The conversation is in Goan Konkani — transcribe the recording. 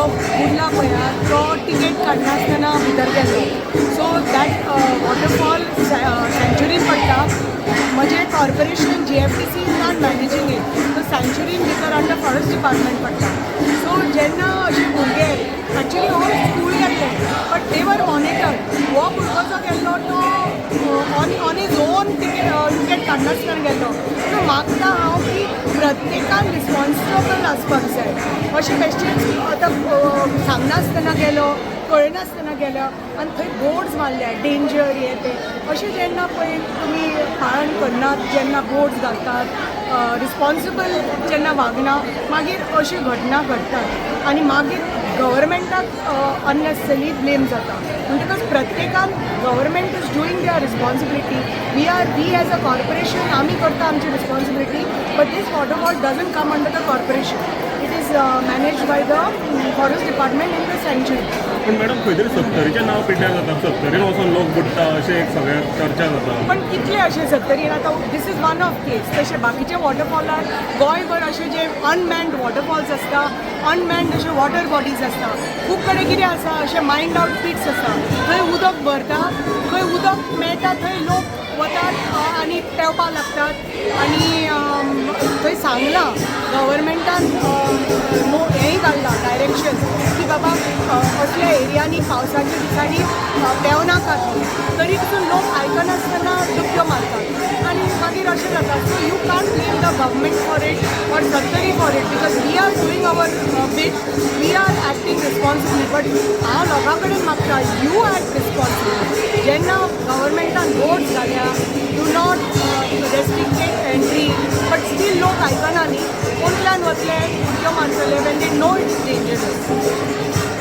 जो बुडला पळय, तो टिकेट काडनासतना भितर गेलो. सो that waterfall सँच्युरीन पडटा. म्हणजे corporation, GMDC is not managing it. तो सँच्युरीन भितर अंडर फॉरेस्ट डिपार्टमेंट पडटा. सो जेन्ना अशे भुरगे, एक्चुली हो स्कूल गेल्ले, but they were monitored. हो भुरगो जो गेल्लो तो on his own ticket काडनासतना गेल्लो. सो मागता हांव की प्रत्येकान रिस्पॉन्सिबल आसपाक जाय. अशें बेश्टेच आतां सांगनासतना गेलो, कळनासतना गेलो आनी थंय बोर्ड्स मारल्या, डेंजर हे ते. अशें जेन्ना पळय तुमी पाळण करनात, जेन्ना बोर्ड्स घालतात, रिस्पॉन्सिबल जेन्ना वागना, मागीर अश्यो घटना घडटात आनी मागीर गव्हर्मेंटाक अननेसेसरी ब्लेम जाता. म्हणटकच प्रत्येकान, government is doing their responsibility, we as a corporation आमी करता आमची responsibility, but this waterfall doesn't come under the corporation. It is managed by the forest department in the sanctuary. पण मॅडम, खंय तरी सत्तरीचें नांव पिड्ड्यार जाता. सत्तरीन वचून लोक बुडटा अशें एक सगळ्याक चर्चा जाता. पण कितले अशे सत्तरीन आतां this is one of case. तशे बाकीचे वॉटरफॉलार गोंयभर अशे जे अनमॅन्ड वॉटरफॉल्स आसता, अनमॅन्ड अशे वॉटर बॉडीज आसता, खूब कडेन कितें आसा, अशे मायंड आउट पिट्स आसा. थंय उदक भरता, थंय उदक मेळटा, थंय लोक वतात आनी पेंवपाक लागतात. आनी थंय सांगलां गव्हर्मेंटान, नो हेंय काडलां डायरेक्शन की बाबा, असल्या एरियांनी पावसाच्या दिसांनी पेंवनाकात म्हणून. तरी पसून लोक आयकनासतना डुबक्यो मारतात आनी मागीर अशें जाता. So you can't blame the government for it or Sattari for it, because we are doing our bit, we are acting responsibly. But हांव लोकां कडेन मागता, you act responsibly. जेन्ना गव्हर्मेंटान बोर्ड्स घाल्या, do not restricted entry, but still लोक आयकना न्ही. पोंदल्यान वतले, उडक्यो मारतले.